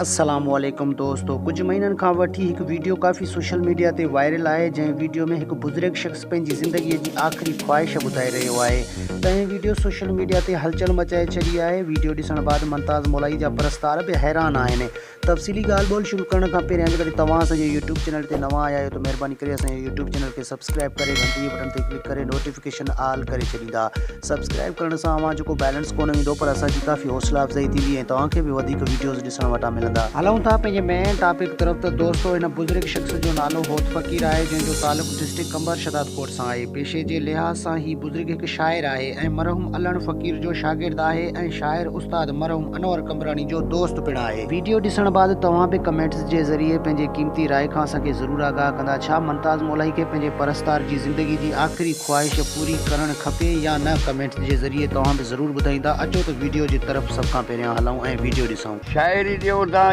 السلام عليڪم دوستو ڪجهه مهينن کان وٺي هڪ ويڊيو ڪافي سوشل ميڊيا تي وائرل آهي جنهن ويڊيو ۾ هڪ بزرگ شخص پنهنجي زندگي جي آخري خواهش ٻڌائي رهيو آهي تنهن ويڊيو سوشل ميڊيا تي هلچل مچائي ڇڏي آهي ويڊيو ڏسڻ بعد ممتاز مولائي جا پرستار به حيران آهن تفصيلي ڳالهه ٻولهه شروع ڪرڻ کان پهريان جيڪڏهن توهان اسان جي يوٽيوب چينل تي نوان آيا آهيو ته مهرباني ڪري اسان جي يوٽيوب چينل کي سبسڪرائب ڪري گهنٽي جي بٽڻ تي ڪلڪ ڪري نوٽيفڪيشن آل ڪري ڇڏيندا. سبسڪرائب ڪرڻ سان اوهان جو ڪو بيلنس ڪونه ويندو پر اسان جي ڪافي حوصلا افزائي ٿيندي ۽ توهان کي به وڌيڪ ويڊيوز ڏسڻ وٽان ملندا. هلون ٿا پنهنجي مين ٽاپڪ طرف ته دوستو هن بزرگ شخص جو نالو هوت فقير آهي جنهن جو تعلق ڊسٽرڪٽ قمبر شهدادڪوٽ سان آهي. پيشي جي لحاظ سان هي بزرگ هڪ شاعر آهي ۽ مرحوم علڻ فقير جو شاگرد آهي ۽ شاعر استاد مرحوم انور قمبراڻي جو دوست پڻ آهي. ويڊيو ڏسڻ بعد توهان به ڪمينٽس جي ذريعي پنهنجي قيمتي راء کان اسان کي ضرور آگاهه ڪندا. ڇا ممتاز مولائي کي پنهنجي پرستار جي زندگي جي آخري خواهش پوري ڪرڻ کپي يا نه ڪمينٽس جي ذريعي توهان به ضرور ٻڌائيندا. اچو ته ويڊيو جي طرف سڀ کان پهريان هلون ۽ ويڊيو ڏسون. شاعري ڏيو ٿا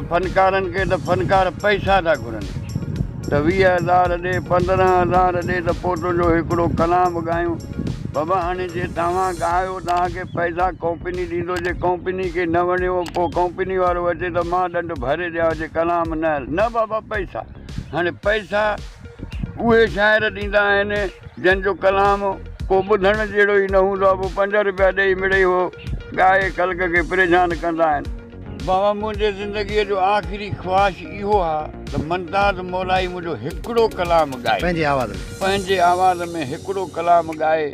فنڪارن کي ته فنڪار پئسا ٿا گهرن ته 20 هزار ڏي 15 هزار ڏي ته پوء تنهنجو هڪڙو ڪلام ڳايون. بابا هاڻي جي توهان ڳايو توهان کي پئسا ڪمپني ڏيندو جي ڪمپني کي نه وڻيو پوء ڪمپني وارو اچي ته مان ڏنڊ ڀري ڏيان جي ڪلام نه هل نه بابا پئسا هاڻي پئسا اهي شاعر ڏيندا آهن جن جو ڪلام ڪو ٻڌڻ جهڙو ئي نه هوندو آهي پوء پنج روپيا ڏئي مڙئي هو ڳائي خلق کي پريشان ڪندا آهن. بابا منهنجي زندگيء جو آخري خواهش اهو آ ته ممتاز مولائي منهنجو هڪڙو ڪلام ڳائي. پنهنجي آواز ۾. پنهنجي آواز ۾ هڪڙو ڪلام ڳائي.